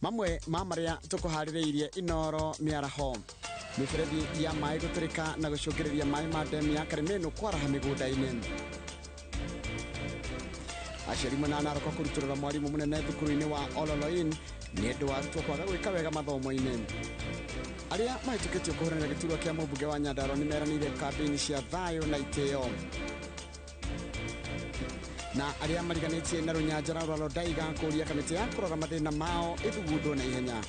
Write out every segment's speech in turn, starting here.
Mamwe ma marĩa tũkũharĩrĩirie Inoro mĩaraho: mĩberethi ya maĩ gũtũrĩka na gũcũngĩrĩria maĩ ma ndemu ya Karĩmĩnũ kwaraha mĩgũnda-inĩ, aciari mwena Naroko kũrutũrũra mwarimũ mũnene thukuru-inĩ wa Ololoin nĩ ũndũ wa arutwo kwaga gwĩka wega mathomo-inĩ, arĩa mahĩtũkĩtio kũhũranĩra gĩturwa kĩa mũmbunge wa Nyandarua nĩ meranĩire kambĩini cia thayũ na itĩo, na arĩa mariganĩtie na rũnyanjara rwa Lodaiga kũũria kamĩtĩ ya kũrora mathĩna mao ĩthugundwo na ihenya.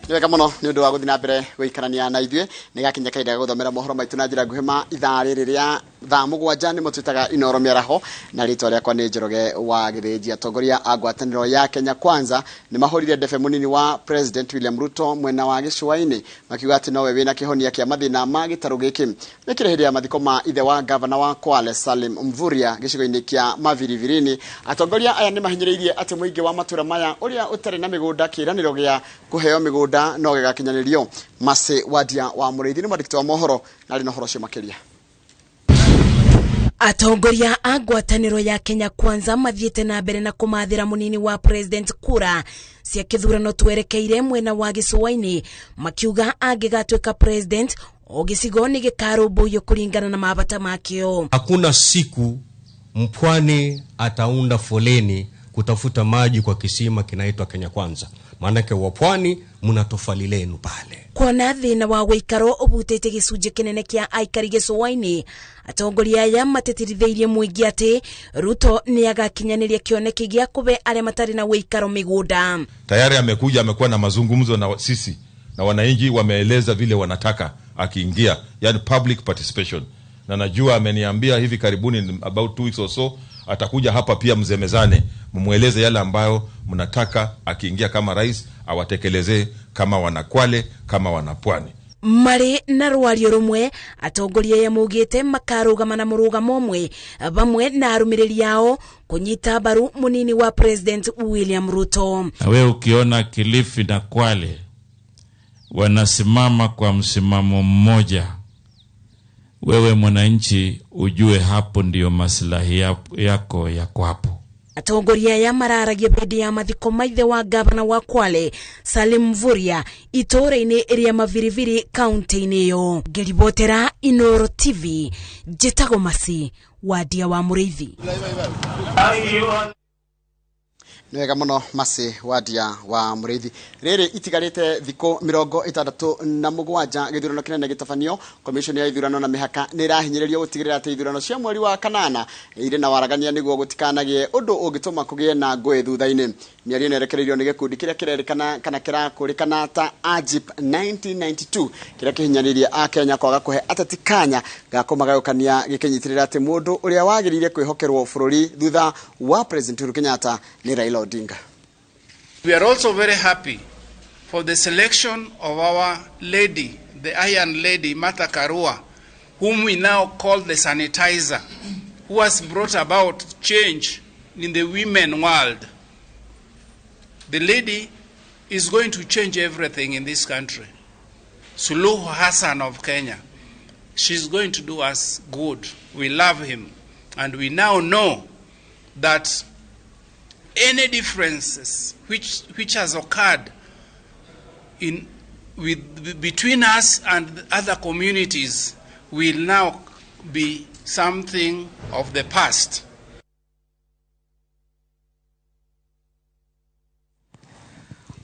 Nĩ wega mũno nĩ ũndũ wa gũthiĩ na mbere gũikarania na ithuĩ. Nĩ gakinya kahinda ga gũthomera mohoro maitũ na njĩra nguhĩ ma ithaa rĩrĩ rĩa thaa 7, nĩmo twĩtaga Inoro mĩaraho, na rĩtwa rĩakwa nĩ Njoroge wa Gĩthĩnji. Atongoria a ngwatanĩro ya Kenya Kwanza nĩ mahũrire ndebe mũnini wa President William Ruto mwena wa gĩcũa-inĩ, makiuga atĩ nowe wĩna kĩhonia kĩa mathĩna ma gĩtarũ gĩkĩ. Nĩkĩrĩ hĩndĩ ya mathiko ma ithe wa gavana wa Kwale Salim Mvurya gĩcigo-inĩ kĩa Mavirivirini. Atongoria aya nĩ mahinyĩrĩirie atĩ mũingĩ wa matũra maya ũrĩa ũtarĩ na mĩgũnda kĩĩranĩro gĩa kũheo mĩgũnda no gĩgakinyanĩrio. Masi Wadia wa Mũrĩithi nĩ mwandĩki wa mohoro na arĩ na ũhoro ũcio makĩria. Atongoria a ngwatanĩro ya Kenya Kwanza mathiĩte na mbere na kũmathĩra mũnini wa president kura cia kĩthurano twerekeire mwena wa gĩcũa-inĩ, makiuga angĩgatuĩka president o gĩcigo nĩ gĩkarũmbũiyo kũringana na mabata makĩo. Hakuna siku mpwani ataunda foleni kutafuta maji kwa kisima kinaitwa Kenya Kwanza, maanake wa pwani mna tofali lenu pale. Kuona thĩna wa gũikaro ũbutĩte gĩcunjĩ kĩnene kĩa aikari gĩcũa-inĩ, atongoria aya matĩtĩrithĩirie mũingĩ atĩ Ruto nĩ agakinyanĩria kĩoneki gĩa kũbe arĩa matarĩ na ũikaro mĩgũnda. Tayari amekuja, amekuwa na mazungumzo na sisi na wananchi, wameeleza vile wanataka akiingia, yani public participation, na najua ameniambia hivi karibuni, about 2 weeks or so, atakuja hapa pia mzemezane, mumweleze yale ambayo mnataka akiingia kama rais awatekelezee kama wanakwale, kama wanapwani. Marĩ na rwario rũmwe, atongoria aya maugĩte makarũgama na mũrũgamo ũmwe vamwe na arũmĩrĩri ao kũnyita mbaru mũnini wa President William Ruto. Na we ukiona Kilifi na Kwale wanasimama kwa msimamo mmoja, wewe mwananchi ujue hapo ndiyo maslahi yako yako hapo. Atongoria aya mararagia hĩndĩ ya mathiko ma ithe wa gavana wa Kwale Salim Mvurya itũũra-inĩ rĩa Maviriviri kaunti-inĩ ĩyo. Ngĩribotera Inoro TV, njĩtagwo Masi Wadia wa Mũrĩithi. Nĩ wega mũno Masi Wadia wa Mũrĩithi. Rĩrĩ itigarĩte thikũ 67 gĩthurano kĩnene gĩtabanio, commission ya ithurano na mĩhaka nĩ ĩrahinyĩrĩrio gũtigĩrĩra atĩ ithurano cia mweri wa kanana irĩ na waragania nĩguo gũtikanagĩe ũndũ ũngĩtũma kũgĩe na ngũĩ thutha-inĩ. Mĩario ĩno ĩrekereirio nĩ gĩkundi kĩrĩa kĩrerĩkana kana kĩrakũrĩkana ta AGIP 1992, kĩrĩa kĩhinyĩrĩirie Akenya kwaga kũhe ateti kanya ga kũmagayũkania, gĩkĩnyitĩrĩra atĩ mũndũ ũrĩa wagĩrĩire kwĩhokerwo bũrũri thutha wa President Uhuru Kenyatta nĩ Raila Odinga. We are also very happy for the selection of our lady, the Iron Lady, Martha Karua, whom we now call the sanitizer, who has brought about change in the women world. The lady is going to change everything in this country. Suluhu Hassan of Kenya. She's going to do us good. We love him. And we now know that any differences which has occurred between us and other communities will now be something of the past.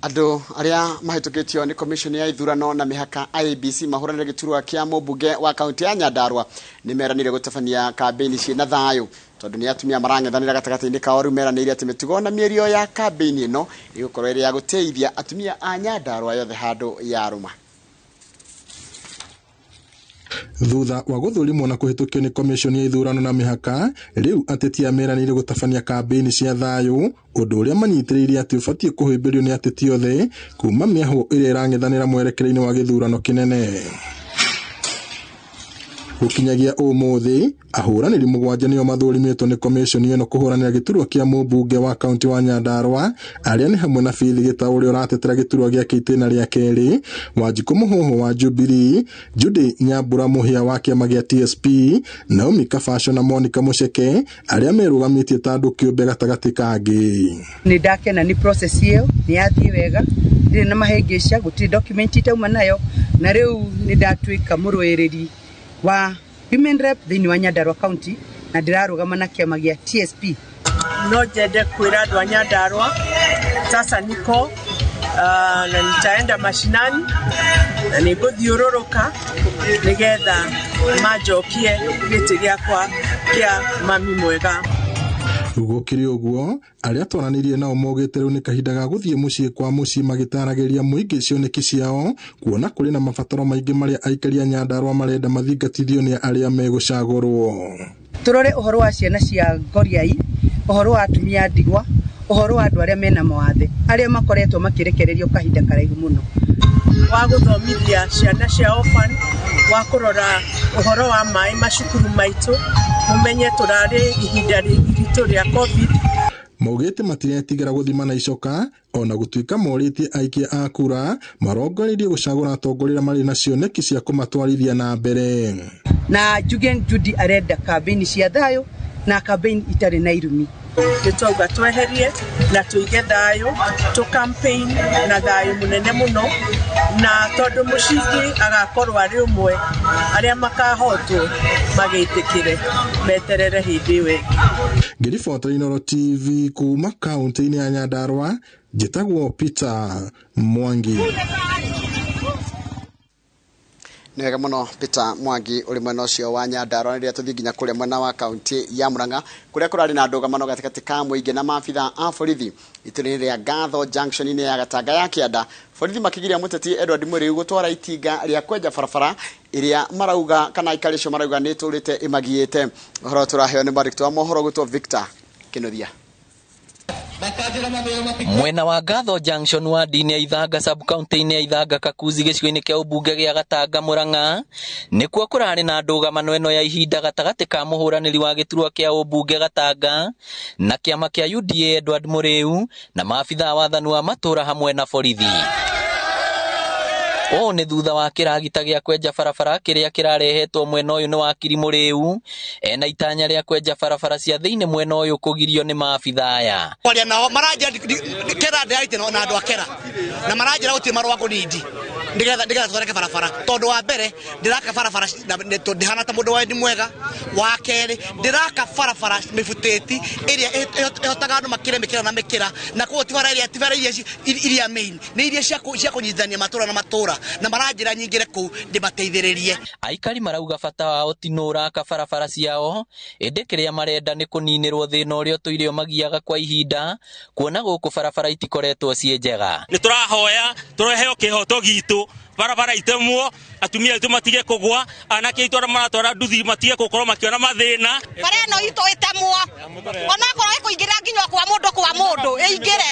Andũ arĩa mahĩtũkĩtio nĩ commission ya ithurano na mĩhaka IEBC mahũranĩre gĩturwa kĩa mũmbunge wa kaunti ya Nyandarua nĩ meranĩire gũtabania kambĩini ciĩna thayũ, tondũ nĩ atumia marang'ethanĩra gatagatĩ-inĩ kao. Rĩu meranĩire atĩ mĩtugo na mĩario ya kambĩini ĩno ĩgũkorwo ĩrĩ ya gũteithia atumia a Nyandarua yothe handũ ya rũma. Thutha wa gũthũrimwo na kũhĩtũkio nĩ commission ya ithurano na mĩhaka, rĩu ateti aya meranĩire gũtabania kambĩini cia thayũ, ũndũ ũrĩa manyitĩrĩire atĩ ũbatiĩ kũhĩmbĩrio nĩ ateti othe kuma mĩahũ ĩrĩa ĩrang'ethanĩra mwerekera-inĩ wa gĩthurano kĩnene. Gũkinyagia ũmũthĩ ahũranĩri 7 nĩo mathũrimĩtwo nĩ commission ĩno kũhũranĩra gĩturwa kĩa mũmbunge wa kaunti wa Nyandarua, arĩa nĩ hamwe na Faith Gĩtaũ ũrĩa ũratetera gĩturwa gĩake itĩna rĩa kerĩ, Wanjikũ Mũhũhũ wa Jubilee, Judy Nyambura Mũhĩa wa kĩama gĩa TSP, Naomi Kabaco na Monica Mũceke arĩa merũgamĩtie ta andũ kĩũmbe gatagatĩ kangĩ. Nĩ ndakena nĩ process ĩyo, nĩ yathiĩ wega, ndirĩ na mahĩngĩca, gũtirĩ document itauma nayo, na rĩu nĩ ndatuĩka mũrũĩrĩri wa Women Rep thĩinĩ wa Nyandarua County na ndĩrarũgama na kĩama gĩa TSP. No njende kwĩra andũ a Nyandarua sasa niko na nitaenda mashinani na nĩngũthiũrũrũka nĩgetha manjokie gĩtĩ gĩakwa kĩa mami mwega. Gũkĩrĩ ũguo, arĩa twaranĩirie nao maugĩte rĩu nĩ kahinda ga gũthiĩ mũciĩ kwa mũciĩ magĩtaragĩria mũingĩ cioneki ciao, kuona kũrĩ na mabataro maingĩ marĩa aikari a Nyandarua marenda mathingatithio nĩ arĩa megũcagũrwo. Tũrore ũhoro wa ciana cia ngoriai, ũhoro wa atumia a ndigwa, ũhoro wa andũ arĩa mena mawathe, arĩa makoretwo makĩrekererio kahinda karaihu mũno. Wa gũthomithia ciana cia orphan, wa kũrora ũhoro wa maĩ macukuru maitũ, mumenye tũrarĩ ihinda ritũ rĩa COVID. Maugĩte matiretigĩra gũthima na icoka, ona gũtuĩka morĩtie aikia a kura marongoreirie gũcagũra atongoria marĩ na cioneki cia kũmatwarithia na mbere. Na njuge Judy arenda kambĩini cia thayũ na kambĩini itarĩ na irumi. Nĩ twauga tweherie na tũige thayũ, tũ campaign na thayũ mũnene mũno, na tondũ mũcindi agakorwo arĩ ũmwe, arĩa makahotwo magĩtĩkĩre meterere hĩndĩ ĩyo ĩngĩ. Ngĩribotera Inooro TV kuma kaunti-inĩ ya Nyandarua, njĩtagwo Peter Mwangi. Nĩ wega mũno Peter Mwangi ũrĩ mwena ũcio wa Nyandarua. Rĩrĩa tũthiĩ nginya kũrĩa mwena wa kaunti ya Murang'a kũrĩa kũrarĩ na ndũgamano gatagatĩ ka mũingĩ na maabitha a borithi itũra-inĩ rĩa Ngatho junction-inĩ ya Gatanga ya Kĩanda, borithi makĩgiria mũteti Edward Mũrĩu gũtwara itinga rĩa kwenja barabara ĩrĩa marauga kana aikari acio marauga nĩ ĩtũrĩte ĩmagiĩte. Ũhoro tũraheo nĩ mwandĩki wa mohoro gwĩtwo Victor Kĩnuthia. Mwena wa Ngatho Junction ward-inĩ ya Ithanga sub-county-inĩ ya Ithanga Kakuzi gĩcigo-inĩ kĩa ũmbunge gĩa Gatanga Murang'a nĩkuo kũrarĩ na ndũgamano ĩno ya ihinda gatagatĩ ka mũhũranĩri wa gĩturwa kĩa ũmbunge Gatanga na kĩama kĩa UDA Edward Mũrĩu na maabitha a wathani wa matũra hamwe na borithi. Ũũ nĩ thutha wa kĩragita gĩa kwenja barabara kĩrĩa kĩrarehetwo mwena ũyũ nĩ wakiri Mũrĩu ena itanya rĩa kwenja barabara cia thĩinĩ mwena ũyũ kũgirio nĩ maabitha aya. Kwaria nao maranjĩra kera ndĩrarĩtie na andũ a kera na maranjĩra gũtirĩ marũa ngũnindi nĩgetha tũthondeke barabara, tondũ wa mbere ndĩraka barabara ndĩhana ta mũndũ wa wendi mwega, wa kerĩ ndĩraka barabara mĩbutĩti ĩrĩa ĩhotaga andũ makĩre mĩkĩra na mĩkĩra, na koguo ti bara iria iria main nĩ iria cia kũnyitithania matũra na matũra, na maranjĩra nyingĩre kũu ndĩmateithĩrĩrie. Aikari marauga bata wao ti nũ ũraka barabara ciao, ĩndĩ kĩrĩa marenda nĩ kũninĩrwo thĩna ũrĩa ũtũire ũmagiaga kwa ihinda, kuona gũkũ barabara itikoretwo ciĩ njega. Nĩ tũrahoya tũreheo kĩhoto gitũ, barabara itemwo, atumia aitũ matige kũgwa, anake aitũ arĩa maratwara nduthi matige gũkorwo makĩona mathĩna. Bara ĩno itũ ĩtemwo, onakorwo ĩkũingĩra nginya kwa mũndũ kwa mũndũ ĩingĩre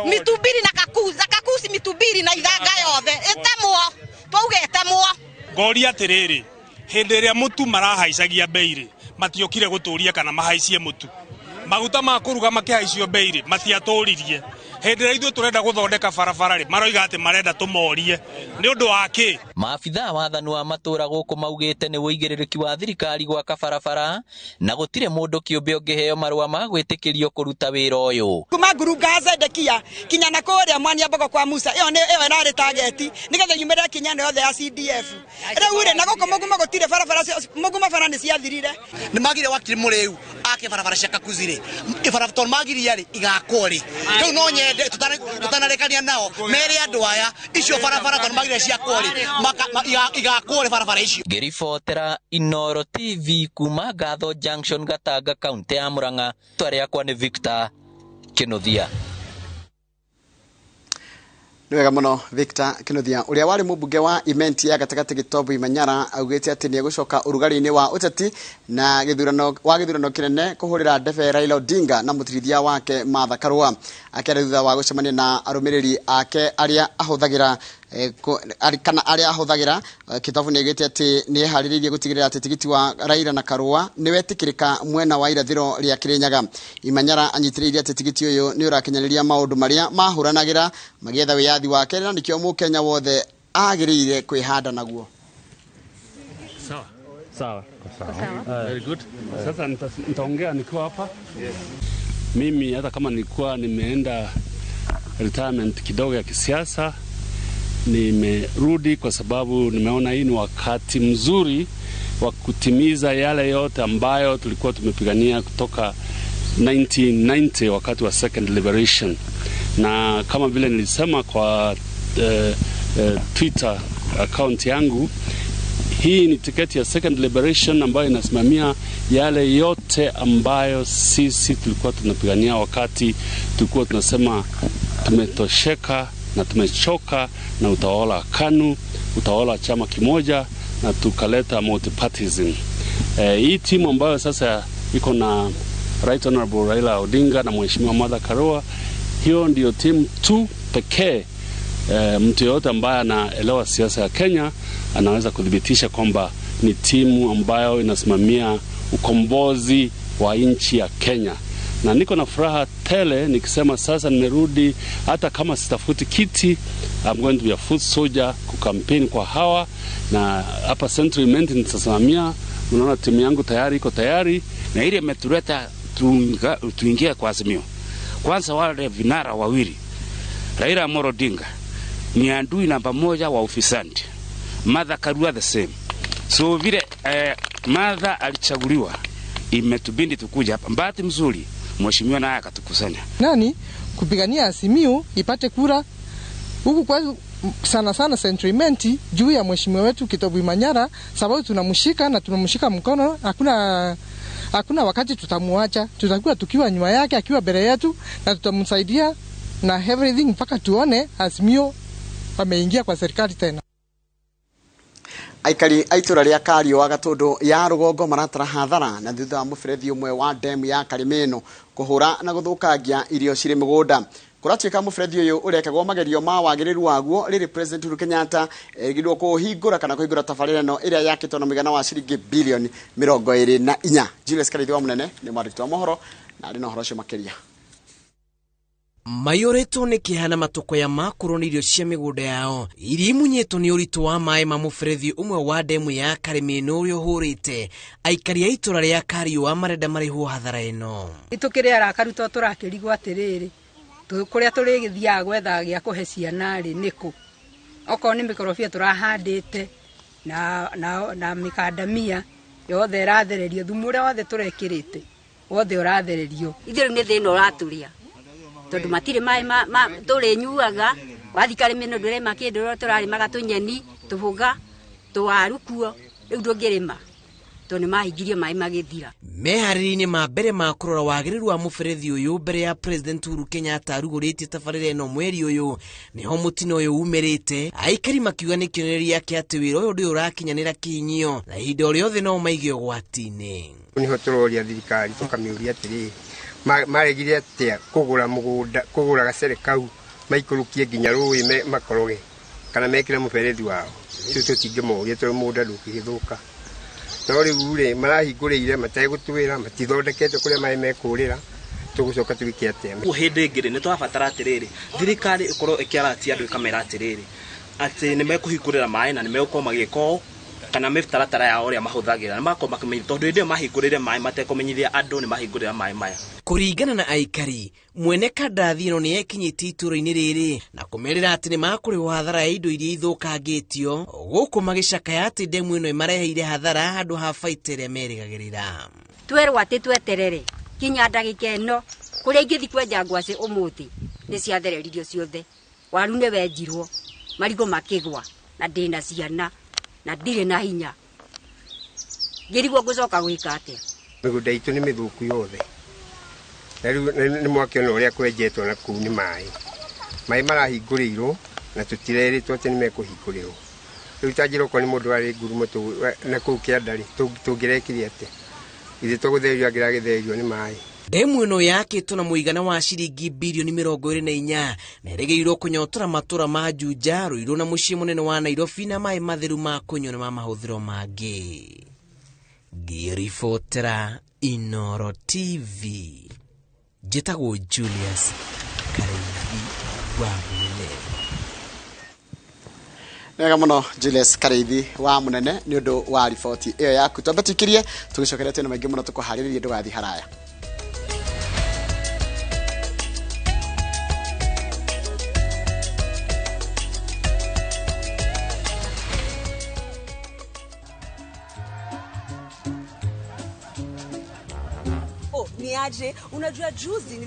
mitumbiri na Kakuzi, Kakuzi mitumbiri na Ithanga yothe ĩtemwo, twauge ĩtemwo. Ngoria atĩrĩrĩ, hĩndĩ ĩrĩa mũtu marahaicagia bei rĩ, matiokire gũtũria kana mahaicie mũtu. Maguta ma kũruga makĩhaicio bei rĩ, matiatũririe. Hĩndĩ ĩrĩa ithuĩ tũrenda gũthondeka barabara rĩ, maroiga atĩ marenda tũmorie. Nĩ ũndũ wa kĩ? Maabitha a wathani wa matũra gũkũ maugĩte nĩ ũigĩrĩrĩki wa thirikari gwaka barabara na gũtirĩ mũndũ kĩũmbe ũngĩheo marũa ma gwĩtĩkĩrio kũruta wĩra ũyũ. Kuma ngurunga Zedekia kinya na kũrĩa Mwania Mbogo kwa Musa, ĩyo nĩ ĩyo ĩrarĩ target nĩgetha yumĩre kinya ĩno yothe ya CDF. Rĩu rĩ, na gũkũ Mũgumo gũtirĩ barabara, Mũgumo bara nĩ ciathirire. Nĩ magire wakiri Mũrĩu ake barabara cia Kakuzi rĩ, barabara tondũ magiria rĩ igakwo rĩ. Rĩu no nyende tũtanarekania nao mere andũ aya icio barabara tondũ magiria ciakwo rĩ, igakwo rĩ barabara icio. Ngĩribotera Inooro TV kuma Ngatho Junction Gatanga kaunti ya Murang'a, rĩtwa rĩakwa nĩ Victor Kĩnuthia. Nĩ wega mũno Victor Kĩnuthia. Ũrĩa warĩ mũmbunge wa Imenti ya gatagatĩ Gĩtombo Imanyara augĩte atĩ nĩ egũcoka ũrugarĩ-inĩ wa ũteti na gĩthurano wa gĩthurano kĩnene kũhũrĩra ndebe Raila Odinga na mũtirithia wake Martha Karua, akĩaria thutha wa gũcemania na arũmĩrĩri ake arĩa ahũthagĩra kana arĩa ahũthagĩra. Kitovu nĩ augĩte atĩ nĩ eharĩrĩirie gũtigĩrĩra atĩ tigiti wa Raila na Karua nĩ wetĩkĩrĩka mwena wa irathĩro rĩa Kirinyaga. Imanyara anyitĩrĩire atĩ tigiti ũyũ nĩ ũrakinyanĩria maũndũ marĩa mahũranagĩra magĩetha wĩyathi wa Kenya, na nĩkĩo mũkenya wothe agĩrĩire kwĩhanda naguo. Sawa. Sawa. Very good. Sasa nitaongea nikiwa hapa. Yes. Mimi hata kama nilikuwa nimeenda retirement kidogo ya kisiasa, nimerudi kwa sababu nimeona hii ni wakati mzuri wa kutimiza yale yote ambayo tulikuwa tumepigania kutoka 1990 wakati wa second liberation. Na kama vile nilisema kwa Twitter account yangu, hii ni tiketi ya second liberation ambayo inasimamia yale yote ambayo sisi tulikuwa tunapigania wakati tulikuwa tunasema tumetosheka na tumechoka na utawala wa KANU, utawala wa chama kimoja, na tukaleta multipartyism. Hii timu ambayo sasa iko na Right Honorable Raila Odinga na Mheshimiwa Martha Karua, hiyo ndio timu tu pekee mtu yote ambaye anaelewa siasa ya Kenya anaweza kudhibitisha kwamba ni timu ambayo inasimamia ukombozi wa nchi ya Kenya. Na niko na furaha tele nikisema sasa nimerudi, hata kama sitafuti kiti, I'm going to be a foot soldier kukampeni kwa hawa, na hapa Central Imenti nitasimamia. Unaona timu yangu tayari iko tayari, na ile imetuleta tuingie kwa Azimio. Kwanza wale vinara wawili, Raila Amolo Odinga ni adui namba moja wa ufisadi, Martha Karua the same. So vile Martha alichaguliwa, imetubidi tukuja hapa. Bahati mzuri mheshimiwa naye akatukusanya. Nani kupigania Azimio ipate kura huku kwa sana sana Central Imenti juu ya mheshimiwa wetu Kitovu Imanyara, sababu tunamshika na tunamshika mkono, hakuna wakati tutamuacha, tutakuwa tukiwa nyuma yake akiwa mbele yetu, na tutamsaidia na everything mpaka tuone Azimio wameingia kwa serikali tena. Aikari a itũra rĩa Kariũa Gatũndũ ya rũgongo maratara hathara na thutha wa mũberethi ũmwe wa demu ya Karimeno kũhũra na gũthũkangia irio cirĩ mũgũnda. Kũratuĩka mũberethi ũyũ ũrekagwo magerio ma wagĩrĩru waguo rĩrĩ President Uhuru Kenyatta erĩgĩrĩirwo kũhingũra kana kũhingũra tabarĩra ĩno ĩrĩa yakĩtwo na mũigana wa ciringi bilioni 24. Julius Karithi wa Mũnene nĩ mwandĩki wa mohoro na arĩ na ũhoro ũcio makĩria. Maiyũrĩtwo nĩ kĩeha na matũkũya makũrwo nĩ irio cia mĩgũnda yao iria imunyĩtwo nĩ ũritũ wa maĩ ma mũberethi ũmwe wa demu ya Karimeno ũrĩa ũhũrĩte. Aikari a itũra rĩa Kariũa marenda marĩhwo hathara ĩno. Tũkĩrĩ arakaru to tũrakĩrigwo atĩrĩrĩ, kũrĩa tũrĩgĩthiaga gwetha gĩa kũhe ciana rĩ nĩkũ? Okorwo nĩ mĩkorobia tũrahandĩte na mĩkandamia yothe ĩrathererio, thumu ũrĩa wothe tũrekĩrĩte wothe ũrathererio. Ithuĩ rĩu nĩ thĩna ũratũrĩa tondũ matirĩ maĩ tũrĩnyuaga, wathiĩ Karimeno ndũrĩma kĩndũ, ũrĩa tũrarĩmaga tũnyeni, tũbũga, tũwaru kuo, rĩu ndũngĩrĩma tondũ nĩ mahingirio maĩ magĩthira. Meharĩria-inĩ ma mbere ma kũrora wagĩrĩru wa mũberethi ũyũ mbere ya President Uhuru Kenyatta arugũrĩtie tabarĩra ĩno mweri ũyũ, nĩho mũtino ũyũ umĩrĩte. Aikari makiuga nĩ kĩonereria kĩa atĩ wĩra ũyũ ndũrĩ ũrakinyanĩra kĩhinyio na ihinda o rĩothe no maige ũgwati-inĩ. Nĩho tũroria thirikari tũkamĩũria atĩrĩrĩ, maregire atĩa kũgũra mũgũnda, kũgũra gacere kau maikũrũkie nginya rũĩ makoroge kana mekĩre mũberethi wao. Ithuĩ tũtingĩmoria tondũ mũgũnda ndũngĩgĩthũka. No rĩu rĩ marahingũrĩire mategũtwĩra, matithondekete kũrĩa maĩ mekũrĩra, tũgũcoka twĩke atĩa? Hĩndĩ ĩngĩ rĩ nĩ tũrabatara atĩrĩrĩ, thirikari ĩkorwo ĩkĩaratia andũ ĩkamera atĩrĩrĩ atĩ nĩ mekũhingũrĩra maĩ na nĩ megũkorwo magĩka ũũ kana mĩtaratara yao ũrĩa mahũthagĩra, nĩ makorwo makĩmenyithia, tondũ hĩndĩ ĩyo mahingũrĩre maĩ matekũmenyithia andũ nĩ mahingũrĩra maĩ maya. Kũringana na aikari, mwene kandarathi ĩno nĩ ekinyĩtie itũũra-inĩ rĩrĩ na kũmerĩra atĩ nĩ makũrĩhwo hathara ya indo iria ithũkangĩtio, gũkũ magĩcakaya atĩ ndemu ĩno ĩmareheire hathara handũ ha baita ĩrĩa merĩgagĩrĩra. Twerwo atĩ tweterere kinya ndagĩka ĩno, kũrĩa ingĩthiĩ kwenja ngwacĩ ũmũthĩ nĩ ciathereririo ciothe, waru nĩ wenjirwo, marigũ makĩgwa, na ndĩna ciana na ndirĩ na hinya, ngĩrigwo ngũcoka gwĩka atĩa? Mĩgũnda itũ nĩ mĩthũku yothe, na rĩu nĩ mwakĩona ũrĩa kwenjetwo na kũu nĩ maĩ. Maĩ marahingũrĩirwo na tũtirerĩtwo atĩ nĩ mekũhingũrĩrwo. Rĩu ta njĩra okorwo nĩ mũndũ warĩ ngurumo na kũu kĩanda rĩ, tũngĩrekire atĩa? Ithuĩ tũgũthererio angĩragĩthererio nĩ maĩ. Ndemu ĩno yakĩtwo na mũigana wa ciringi birioni 24 na ĩrĩgĩrĩirwo kũnyotora matũra ma Juja, Ruiru na mũciĩ mũnene wa Nairobi na maĩ matheru ma kũnyua na ma mahũthĩro mangĩ. Ngĩribotera Inoro TV, njĩtagwo Julius Kareithi wa Munene. Wega muno Julius Kareithi wa Munene nĩ ũndũ wa riboti ĩyo yaku. Twambe tuikirie tũgĩcokeria twĩna maingĩ mũno tũkũharĩrĩrie, ndũgathiĩ haraya. Oh, ni aje? Unajua juzi.